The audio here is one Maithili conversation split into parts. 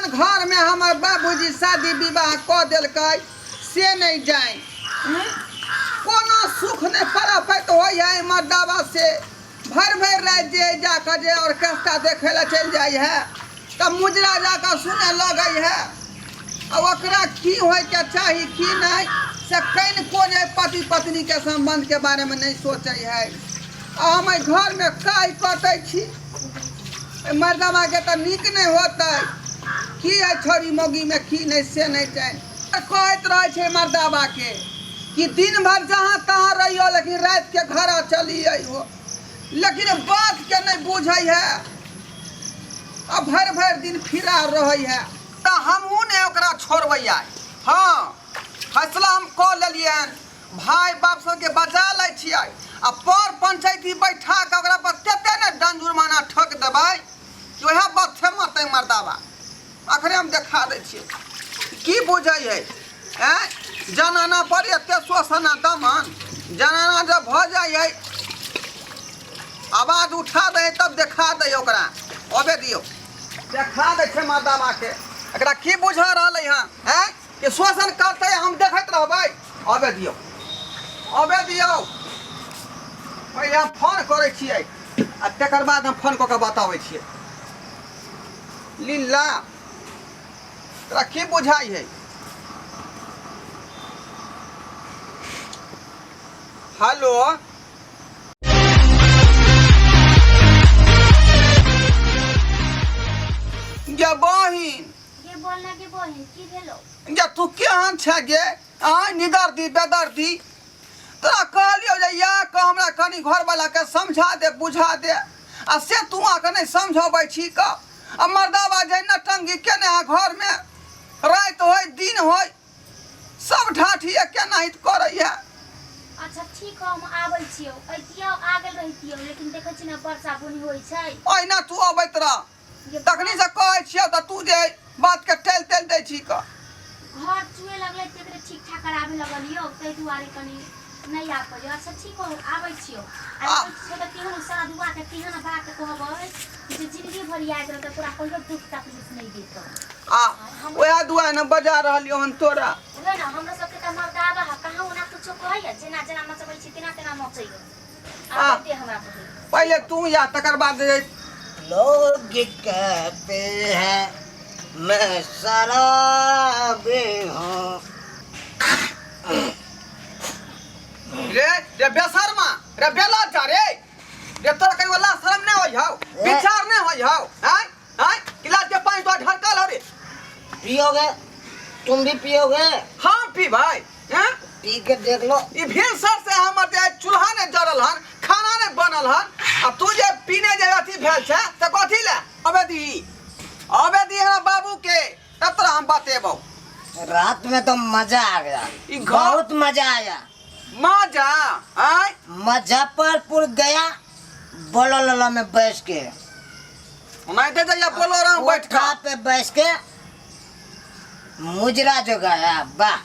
घरमे हमर बाबूजी शादी विवाह कऽ देलकै से नहि जानि। कोनो सुख नहि प्राप्त होइ है मर्दाबा से। भरि भरि राति जे जाकऽ जे ऑर्केस्ट्रा देखै लए चलि जाइ है तऽ मुजरा जाकऽ सुनऽ लगै है। आ ओकरा की होइके चाही की नहि से कनिको जे पति पत्नीके सम्बन्धके बारेमे नहि सोचै है। आ हम एहि घरमे काहि कटै छी। एहि मर्दबाके तऽ नीक नहि होतै। की है छौड़ी मौगीमे की नहि से नहि जानि। कहैत रहै छै मर्दाबाके कि दिन भरि जहाँ तहाँ रहियो लेकिन रातिके घर चली अइहो, लेकिन बातके नहि बुझै है आ भरि भरि दिन फिरा रहै है। तऽ हमहूँ नहि ओकरा छोड़बै आइ। हँ, फैसला हम कऽ लेलियनि। भाय बाप सबके बजा लै छियै आ पर पंचायती बैठा कऽ ओकरा पर तेते ने दंड जुर्माना ठोक देबै कि वएह बथे मरतै मर्दाबा। अखने हम देखा दै छियै की बुझै है। आँय, जनाना पर एते शोषण आ दमन। जनाना जब भऽ जाइ है आवाज उठा दै है तब देखा दै ओकरा। अबे दियौ, देखा दै छै मर्दाबाके। एकरा की बुझा रहलै हँ? आँय, कि शोषण करतै हम देखैत रहबै? अबे दियौ, अबे दियौ। पहिले हम फोन करै छियै आ तकर बाद हम फोन कऽ कऽ बताबै छियै। लीला, तोरा की बुझाइ है? हेलो, गे बहिन। गे बोल ना गे बहिन, की भेलो? गे तू केहन छै गे? आय निदर्दी बेदर्दी, तोरा कहलियौ जे या कऽ हमरा कनि घरवाला के समझा दे बुझा दे, आ से तू आके नहि समझबै छी कऽ। आ मर्दाबा जे नटंगी केने है घरमे, राति होय दिन होय सब ढाठी केनाहित करै है। अच्छा ठीक हौ, हम आबै छियौ। अइतियौ, आ गेल रहितियौ, लेकिन देखै छी ने वर्षा बुनी होइ छै। ओहिना तू अबैत रह, तखनी से कहै छियौ तऽ तू जे बात के टेल तेल दै छी कऽ। घर चुए लगलै तेकरे ठीक ठाक कराबे लगलियौ, ताहि दुआरे कनि नहि आबि पलियौ। अच्छा ठीक हौ, आबै छियौ। आ आ देखै छियौ तऽ केहन सारा दुआ के केहन बात कहबै जे जिंदगी भरि याद रहतै, तोरा कहियो दुख तकलीफ नहि देतौ। आ वएह दुआरे ने बजा रहलियौ हन तोरा। उहे ने हमरो सबके तऽ मर्दाबा है, कहाँ ओना कुछो कहैया, जेना जेना नचबै छी तेना तेना नचैया। आ आबै दे हमरा पहिले। पहिले तू या तकर बाद जे लोग कहते हैं मैं शराबी हूँ। रे रे बेशर्मा, रे बेलज्जा, रे रे तोरा कहियो लाज शरम नहि होइ हौ, विचार नहि होइ हौ? आँय आँय, गिलास के पानि तोरा ढरकल हौ रे। पियोगे? तुम भी पियोगे? हम पीबै? हैं? पी के देख लो। ई भिनसर से हमर जे चूल्हा नहि जरल हन, खाना नहि बनल हन, आ तू जे पीने जे अथी भेल छै से कथी ले? अबे दी, अबे दी हमरा बाबू के, तब तोरा हम बतेबौ। रात में तो मजा आ गया, ई घर- बहुत मजा आया। मजा आय? मुजफ्फरपुर गया बोलो में बैठ के। नहीं दे जाइए बोलो रहा हूँ बैठ कोठा कर। पे बैठ के मुजरा जो गया, वाह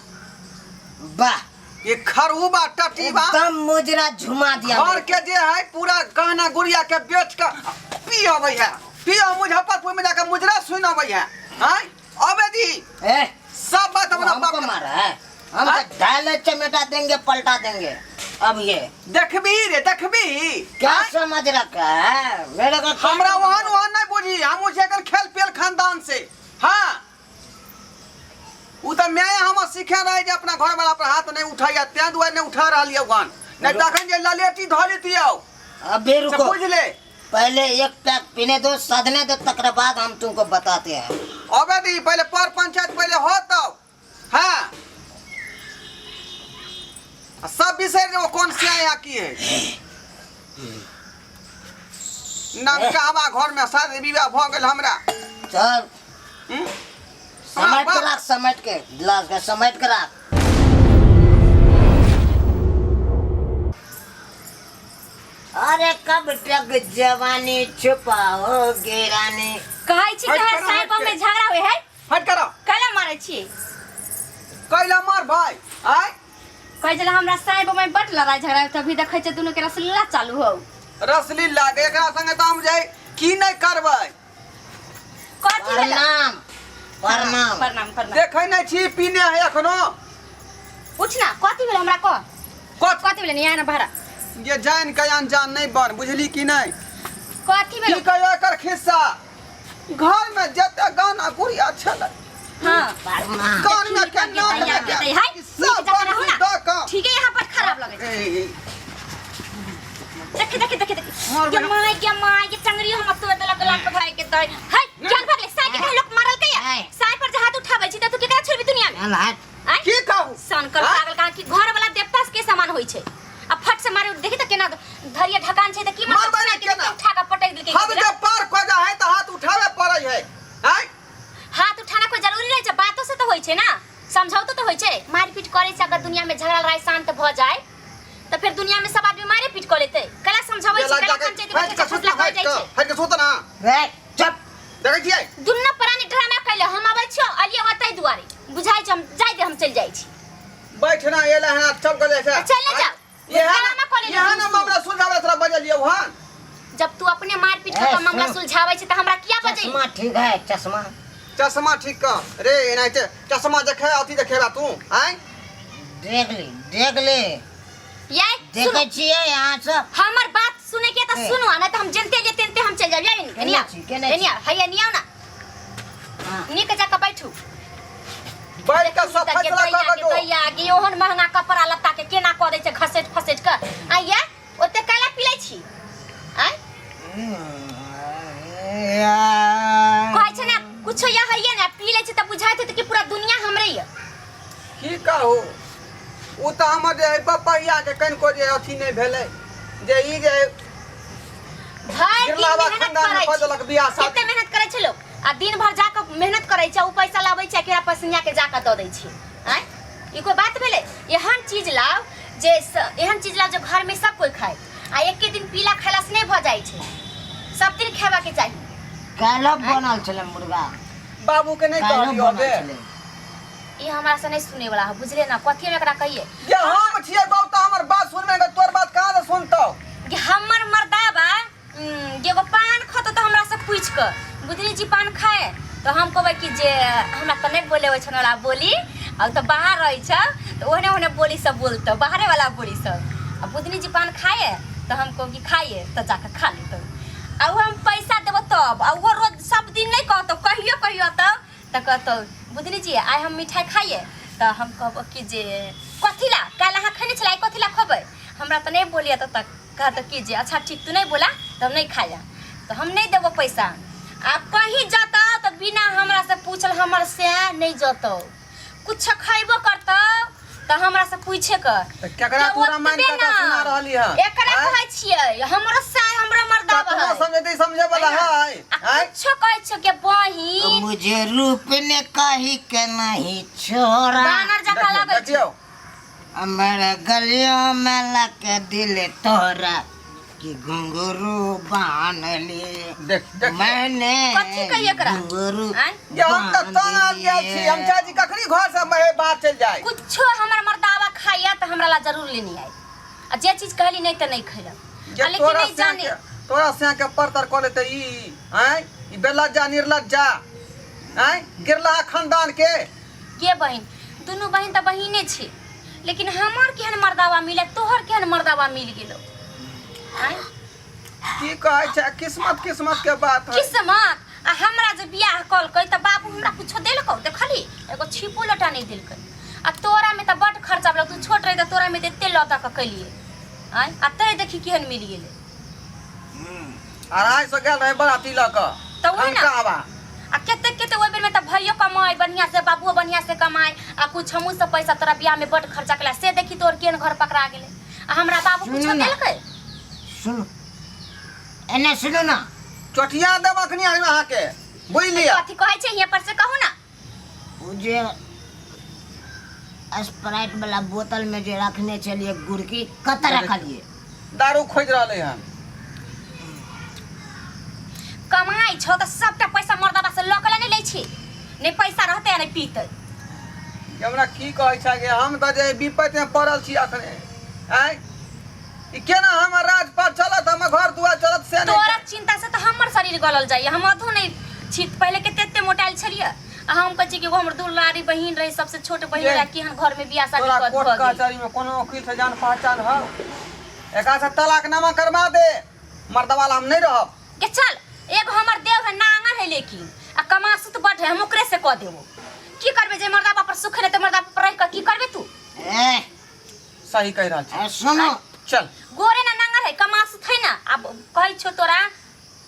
वाह। ये खरूबा टटीबा एकदम मुजरा झुमा दिया। घर के जे है पूरा गहना गुड़िया के बेच के पी अबै है, पियो मुजफ्फरपुर में जाकर मुजरा सुन अबै है। आय अबे दी। ए, सब बात अपना हमको बाप के- मारा है, हम हाँ? तो ढाले चमेटा देंगे, पलटा देंगे। अब ये देखबी रे देखबी। क्या आय? समझ रखा है मेरे को? हमरा वहां वहां नहीं बुझी, हम उसे कर खेल पेल खानदान से। हाँ, उ तऽ माय हमर सीखे रहे जे अपना घर वाला पर हाथ नहीं उठाइया, तें दुआरे नहीं उठा रहल यौ गान। नहीं तखन जे ललेटी धऽ लेतियौ। अभी से रुको, बुझ ले। पहले एक पैक पीने दो, सदने दो, तकर बाद हम तुमको बताते हैं। अबे दी पहले पर पंचायत पहले हो तब। हाँ, आ सब बिसरि जेबो कोन सिया की है। नंगा हवा घर में शादी विवाह भऽ गेल हमरा। चल। हम्म? समेट के राख, समेट के गिलास के समेट के राख। अरे कब तक जवानी छुपाओगे रानी? कहै छी हट तोहर करो, साहेब हट के। में झगड़ा होय है। हट करो। कैला मारै छी? कैला मार भाई? आय कहै छलै हमरा साहेब में बड लड़ाई झगड़ा होय, तभी देखै छै दुनू के रसलीला चालू हो। रसलीला के एकरा संगे तऽ हम जाय की नहि करबै। कथी भेलै? प्रणाम। प्रणाम। प्रणाम प्रणाम। देखै नहि छी पीने है एखनो। उठ ना, कथी भेल हमरा कह। कथ कथी भेल? यहाँ ना भाड़ा। ये जान के अनजान नहीं बन, बुझली कि नहीं? कथी भेल? की कहियो एकर खिस्सा, घर में जते गाना गुड़िया छलै, हाँ प्रणाम। कान में के नाक में के हाय, ई सब नीक जकाँ रहू ना। बंसी दऽ कऽ। ठीक है, यहाँ पर खराब लगे छै। ए, ए, देखे देखे देखे देखे मार के बना। My के my के चंगरी हम तो देलक लाख भाई के दई हाय चल भागले। साय के कहीं लोग मारल के हाय। साय पर जे हाथ उठाबै छी त तू केकरा छोड़बी दुनिया में? चल हट। आय की कहू? सनकर आँय? पागल कहाँ कि घर वाला देवता के समान होई छै आ फट से मारे। देखी त केना धरिया ढकान छै त की मतलब? मारबै साय के केना? उठा के पटक देलकै। हद के पार कऽ जा है तऽ हाथ उठावे पड़ै है। आँय? हाथ उठाना कोई जरूरी रहै छै? बातो से त होई छै ना, समझौतो त होई छै। मारपीट करे से अगर दुनिया में झगड़ा लड़ाई शांत भ जाए त फिर दुनिया में सब आदमी मारे पीट कर लेतै। कला समझाबै छै, कला पंचायत हट के में सुत फैसला ना, हो हट जाइ के छै। हट के सुत ना। रे चुप। देखै छियै दुनू प्राणी ड्रामा कैले। हम अबै छियो अलिए ओतै दुआरे बुझाइ छै। हम जाइ दे, हम चलि जाइ छी। बैठना एला है चल के जाइ छै। चलि ने जाउ। इहे ड्रामा कऽ लेले इहे ना दुनू। मामला सुलझावे तोरा बजलियौ हन। जब तू अपने मारपीट कऽ ए, के मामला सुन। सुलझाबै छै तऽ हमरा किया बजै? चश्मा ठीक है? चश्मा चश्मा ठीक कर रे। एनाहिते चश्मा देखे अथी देखेबा तू? आँय? देख ली, देख ली। ये देखै सुनो, छियै यहाँ से। हमर बात सुने के तऽ ए। सुनू, आ नहि तऽ हम जेनते जे तेनते हम चलि जायब। या केने एनिया छी, केने छी? एनिया हैया नियाउ ना। हाँ। नीक जकाँ बैठू। बैठ के सब फैसला कऽ के जो। दैया गे, ओहन महंगा कपड़ा लत्ता के केना कऽ दै छै घसेट फसेट कऽ। आइया ओते कैला पिलै छी? आँय, कहै छै ने कुछो या हइए ने, पी लै छै तऽ बुझाइत हेतै कि पूरा दुनिया हमरे यऽ। की कहू, ओ तऽ हमर जे है बपहिया के कनिको जे अथी नहि भेलै जे ई जे भरि दिन गिरलावा मेहनत खानदान में करै कऽ छै। देलक बियाह शादी। कते मेहनत करै छै लोक आ दिन भर जाकऽ मेहनत करै छै, ओ पैसा लाबै छै आ केरा पसिनिया के जाकऽ दऽ दै छै। आँय, ई कोई बात भेलै? एहन चीज लाउ जे एहन चीज लाउ जे घर में सब कोई खाए आ एके दिन पीला खेला से नहीं भऽ जाइ छै, सब दिन खेबा के चाही। काल्हि बनल छलै मुर्गा। बाबू के नहि काल्हि कहलियौ बनल बे। छलै। ई हमरा से नहीं सुने वाला है, बुझले ना? कथी हम एकरा कहिए? जे हम छियै बाबू तऽ हमर बात सुनबे ने, तोर बात कहाँ से सुनतौ? कि हमर मर्दाबा जे एगो पान खतो तऽ हमरा से पूछि कऽ, बुधनी जी पान खाए? तऽ हम कहबै कि जे हमरा तऽ नहि बोले होइ छन वाला बोली। आ तऽ बाहर रहै छ तऽ ओहने ओहने बोली सब बोलतौ, बाहरे वाला बोली सब। आ बुधनी जी पान खाए? तऽ हम कहब कि खाइए, तऽ जाकऽ खा लेतौ। आ ओ हम पैसा देबो तब। आ ओहो रोज सब दिन नहि कहतौ, कहियो कहियो तब तऽ कहतौ, बुधनी जी आइ हम मिठाइ खाइए? तऽ हम कहबो कि जे कथी ला, काल्हि अहाँ खयने छलै, आइ कथी ला खबै? हमरा तऽ नहि बोलिए। तऽ कहतौ कि जे अच्छा ठीक, तू नहि बोला तऽ हम नहि खाया, तऽ हम नहि देबो पैसा। आ कहीं जतौ तऽ बिना हमरा से पूछल हमर से नहि जतौ। कुछ खैबो करतौ तऽ हमरा से पूछे के। तऽ केकरा जे तू रामायण ओतबे कथा ना। सुना रहली हन? एकरा आँय? कहै छियै हमरो साय हमरो मर्दाबा कतनो है। समझेतै समझे वाला है? आँय? कुछो कहै छियो के बहिन। मुझे रूप ने कही के नहीं छोड़ा। बानर जकाँ देखियौ लगै छै। देखियौ। मेरे गलियों में लग दिल तोरा कि घुंघरू बांध लिए। देख देख। मैंने कथी कहिए एकरा? घुंघरू आँय? जे हम तऽ तंग आबि गेल छी, हम चाहै छी कखनी घर से महे बाहर चलि जाय। कुछो हमर मर्दावा खाइया तऽ हमरा ला जरूर लेने आई आ जे चीज कहली नहीं तऽ नहीं खैलक। जे आ लेकिन तोरा नहीं सिया जाने के तोरा सिया के परतर कऽ लेतै ई। आँय, ई बेलज्जा निर्लज्जा, आँय, गिरला खानदान के। के बहिन, दुनू बहिन तऽ बहिने छी, लेकिन हमर केहन मर्दावा मिले, तोहर केहन मर्दावा मिल गेलो? आँय? की कहै छै, किस्मत किस्मत के बात है। किस्मत। आ हमरा जे बियाह कलकै तऽ बाबू हमरा कुछो देलकौ? देखली, एगो छिपो लोटा नहि देलकै। आ तोरा में तऽ बड खर्चा भेलौ, तू छोट रही तऽ तोरा में तऽ एते लऽ दऽ कऽ केलियै। आँय, आ तै देखी केहन मिल गेलै। 250 गेल रहे बराती लऽ कऽ। तऽ वही ना। खनकावा। आ कते कते ओहि बेर में तऽ भैयो कमाय बढ़िया से, बाबुओ बढ़िया से कमाय आ कुछ हमहूँ सब पैसा तोरा बियाह में बड खर्चा केला, से देखी तोर केहन घर पकड़ा गेलै। आ हमरा बाबू सुनू कुछो ना। देलकै? सुनू, एने सुनू ना। चोटिया देब अखनी अहाँके, बुझि लिअ। कथी कहै छै हियाँ पर से कहू ना। ओ जे स्प्राइट वाला बोतल में जे रखने छलियै गुड़की, कतऽ रखलियै? दारू खोजि रहलै हन। कमाइ छौ तऽ सबटा पैसा मर्दाबा से लऽ के नहि लै छी, नहि पैसा रहतै आ नहि पीतै। कि हमरा की कहै छै गे, हम तऽ जे विपत्ति में पड़ल छी अखने। आँय, ई केना हमर राजपाट चलत, हमर घर दुआर चलत से नहि। तोरा चिंता से तऽ हमर शरीर गलल जाइए। हम अधो नहि छी, पहिले कते एते मोटायल छलियै, आ हम कहै छी कि एगो हमर दुलारी बहिन रहे सबसे छोट बहिन ये। रहे केहन घर में बियाह शादी तोरा कऽ कोर्ट भऽ गेल कचहरी में कोनो वकील से जान पहचान हो एकरा से तलाकनामा करवा दे मर्दवा ला हम नहीं रहब के चल एगो हमर देव है नांगर है लेकिन आ कमासु तो बड है हम ओकरे से कह देबो की करबे जे मर्दा पर सुख नहीं त मर्दा पर रह के की करबे तू ए, सही कह रहल छी ए, सुनो चल गोरे ना नांगर है कमासु है ना अब कहै छो तोरा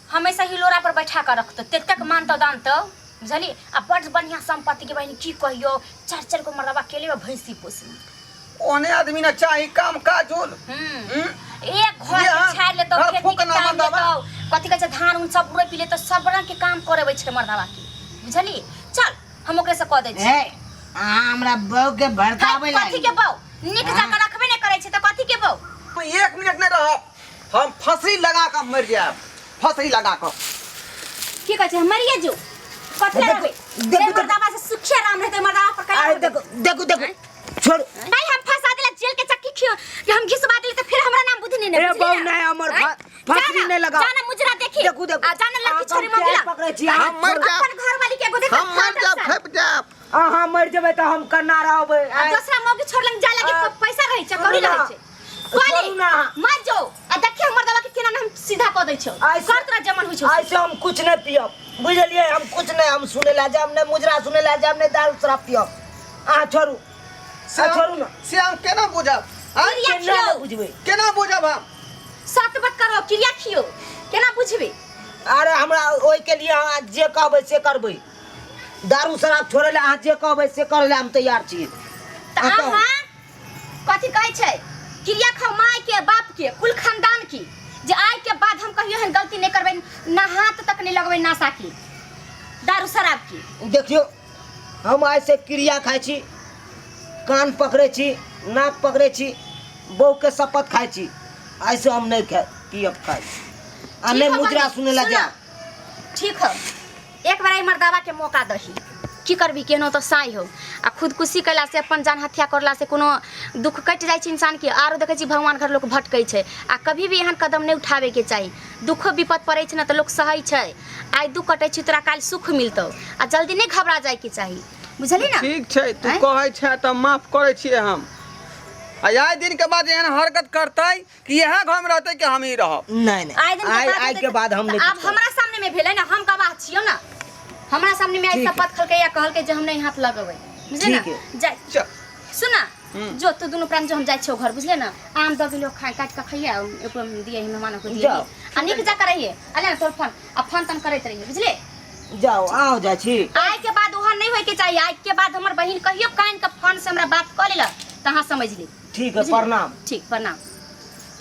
हमेशा हिलोरा पर बैठा कर रखतो तेक तक मानतो दानतो बुझली आ बड बढ़िया संपत्ति के बहिन की कहियो चार चार गो मर्दबा अकेले में भैंसी पोसनी ओने आदमी ना चाही काम काज होल हम्म हम्म? एक घर ये हाँ, के छाड़ि लेतौ घर खेती फूक के ना काम मर्दाबा। लेतौ कथी कहै छै धान उन सब रोपि लेतौ सब रंग के काम करबै छै मर्दाबा के बुझली चल हम ओकरे से कह दै छी ए अहाँ हमरा बहू के भड़काबै है, कथी के लागी बौ नीक जकाँ रखबे नहि करै छै तऽ कथी के बौ हम एक मिनट नहीं रहब हम फंसी लगा कऽ मरि जायब फंसी लगा कऽ की कहै छै मरिए जो कथी देखो, रहबै देखो, जे देखो। मर्दाबा से सुखिया राम रहतै मर्दाबा पर अरे कहीं देखो देखो देखो छोड़ नहीं हम फंसा देला जेल के चक्की खियो कि हम घिसवा देली तो फिर हमरा नाम बुद्धि नहीं ए, बुझली बहू, ना? नहीं, हमर आँय? फांसरी जाना, नहीं लगाओ। जाना मुजरा देखी देखू, देखू। आ जाना लड़की अहाँ छोरी हम मंगिला प्यार पकड़ै छी, हम मर जायब अपन घर वाली के एगो देख हम मर जायब खप जायब अहाँ मरि जेबै तऽ हम कन्ना रहबै आ दूसरा मौगी छोड़ लंग जा लगी आ, पैसा रहै छै कौड़ी छोड़ू ना। रहै छै कहली छोड़ू ना। मर जो आ देखी हमर दवा के केना हम सीधा कऽ दै छौ ऐसे- कर तोरा जमन होइ छौ ऐसे हम कुछ नहीं पियब बुझलियै हम कुछ नहीं हम सुनै लए जायब नहि मुजरा सुनै लए जायब नहि दारू शराब पियब अहाँ छोड़ू से अहाँ छोड़ू ना से हम केना बुझब आँय? क्रिया केना खियौ नहि बुझबै केना बुझब हम सत बात करो क्रिया खियौ केना बुझबै अरे हमरा ओहिके लिए अहाँ जे कहबै से करबै दारू शराब छोड़ै लए अहाँ जे कहबै से करै लए हम तैयार छी तऽ अहाँ कहू। अहाँ कथी कहै छै क्रिया खाओ माय के बाप के कुल खानदान की जे आइ के बाद हम कहियो एहन गलती नहि करबै ना हाथ तक नहि लगबै नशा की दारू शराब की देखियौ हम आइसँ क्रिया खाइ छी कान पकड़ै छी नाक पकड़ै छी बहूके शपथ खाइ छी आइसँ हम नहि खाय पियब खाइ आ नहि ठीक हो मुजरा बहिन, सुनै लए सुनऽ। जायब ठीक हो एक बार मर्दावा के मौका दही की करबी केहनो तऽ साइ हो आ खुदकुशी कयला से अपन जान हत्या करला से कोनो दुख कटि जाइ छै इंसान के आरो देखै छी भगवान घर लोक भटकै छै आ कभी भी एहन कदम नहि उठाबैके चाही दुखो विपद पड़ै छै ने तऽ लोक सहै छै आइ दुख कटै छै तोरा काल्हि सुख मिलतौ आ जल्दी नहि घबरा जाइके चाही बुझली ने ठीक छै तू आँय? कहै छै तऽ माफ करै छियै हम आ आइ दिन के बाद एहन हरकत करतै कि इएह घर में रहतै कि हम ही रहब नहि नहि आइ दिन आइ आइ के बाद हम तऽ नहि आब हमरा सामने में भेलै ने हम गवाह छियौ ने हमरा सामने में आइ ठीक है। शपथ खलकै या कहलकै जे हम नहीं हाथ लगबै बुझले ठीक ने है। जा चल सुना जो तू दुनू प्राण जो हम जाइ छियौ घर बुझले ने आम दऽ गेलियौ खा काटि कऽ खइया एको दिए मेहमान को दिए जाओ। आ नीक जकाँ रहिए आ ले ने तोर फोन आ फोन तन करैत रहिए बुझले जाओ आओ जाइ छी आइ के बाद वहाँ नहीं होय के चाहिए आइ के बाद हमर बहिन कहियो कान के फोन से हमरा बात कऽ लेलक तऽ अहाँ समझ ली ठीक है प्रणाम ठीक प्रणाम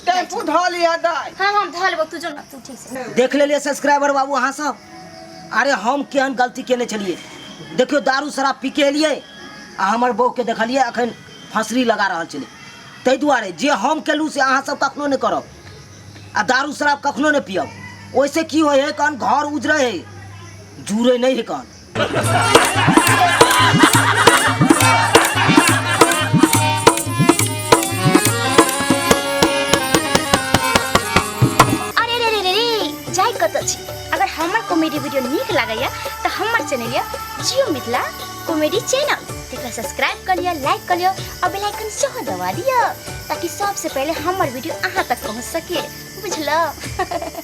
टेम्पू धऽ लिहऽ दाइ हाँ हम धऽ लेबो तू जो ना तू ठीक से देख लेलियै सब्सक्राइबर बाबू अहाँ सब अरे हम केहन गलती केने छलियै देखियौ दारू शराब पी के एलियै आ हमर बहूके देखलियै अखन फँसरी लगा रहल छलै ताहि दुआरे जे हम केलहुँ से अहाँ सब कखनो नहि करब आ दारू शराब कखनो नहि पियब ओहिसँ की होइ है कन घर उजरै है जुड़ै नहि है कन अरे रे रे रे रे जाय कतऽ छी अगर हमर कॉमेडी वीडियो नीक लागैया तऽ हमर चैनल यऽ जियो मिथिला कॉमेडी चैनल तेकरा सब्सक्राइब कऽ लिअ लाइक कऽ लिअ आ बेल आइकन सेहो दबा दिअ ताकि सबसे पहिले हमर वीडियो अहाँ तक पहुँच सके बुझलहुँ।